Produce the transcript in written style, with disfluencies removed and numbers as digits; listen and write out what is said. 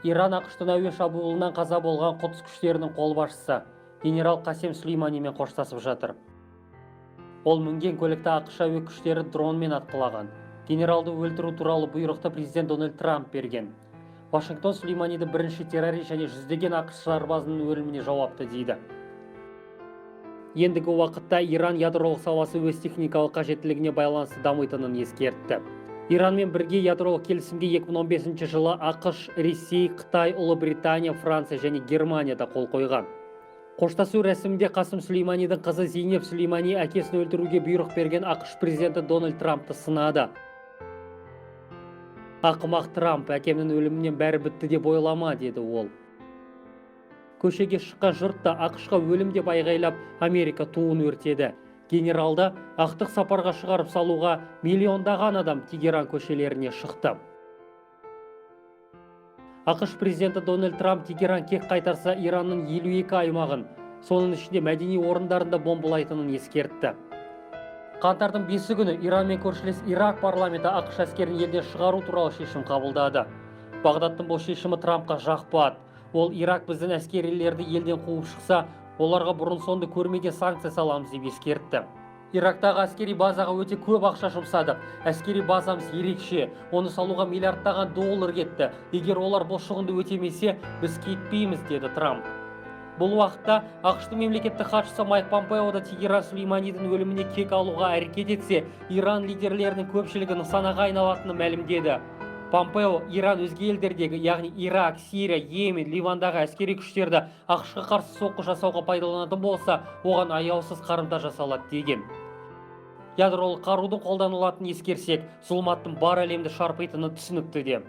Иран АҚШ-тың әуе шабуылынан қаза болған Құдыс күштерінің қолбасшысы генерал Қасем Сүлейманимен қоштасып жатыр. Ол мінген көлікті АҚШ әуе күштері дронмен атқылаған. Генералды өлтіру туралы бұйрықты президент Дональд Трамп берген. Вашингтон Сүлейманиді бірінші террорист және жүздеген АҚШ сарбазының өліміне жауапты дейді. Ендігі уақытта Иран ядролық саласы өз техникалық қажеттілігіне байланысты дамитынын ескертті. Иранмен бірге ядролық келісімге 2015 жылы АҚШ, Ресей, Қытай, Ұлыбритания, Франция және Германия да қол қойған. Қоштасу рәсімінде Қасым Сүлейманидің қызы Зейнеп Сүлеймани әкесін өлтіруге бұйрық берген АҚШ президенті Дональд Трампты сынады. «Ақымақ Трамп, әкемнің өлімінен бәрі бітті деп ойлама», – деді ол. Көшеге шыққан жұрт та «АҚШ-қа өлім» деп айғайлап, Америка туын өртеді. Генералды ақтық сапарға шығарып салуға миллиондаған адам Тегеран көшелеріне шықты. АҚШ президенті Дональд Трамп Тегеран кек қайтарса, Иранның 52 аймағын, соның ішінде мәдени орындарын да бомбалайтынын ескертті. Қаңтардың 5-і күні Иранмен көршілес Ирак парламенті АҚШ әскерін елден шығару туралы шешім қабылдады. Бағдаттың бұл шешімі Трампқа жақпады. Ол «Ирак біздің әскерилерді елден қуып шықса, оларға бұрын соңды көрмеген санкция саламыз» деп ескертті. «Ирактағы әскери базаға өте көп ақша жұмсадық. Әскери базамыз ерекше. Оны салуға миллиардтаған доллар кетті. Егер олар бұл шығынды өтемесе, біз кетпейміз», – деді Трамп. Бұл уақытта АҚШ-тың мемлекеттік хатшысы Майк Помпео да Тегеран Сүлейманидің өліміне кек алуға әрекет етсе, Иран лидерлерінің көпшілігі нысанаға айналатынын мәлімдеді. Помпео Иран өзге елдердегі, яғни Ирак, Сирия, Йемен, Ливандағы әскери күштерді АҚШ-қа қарсы соққы жасауға пайдаланатын болса, оған аяусыз қарымта жасалады деген. Ядролық қарудың қолданылатынын ескерсек, зұлматтың бар әлемді шарпитыны түсінікті де.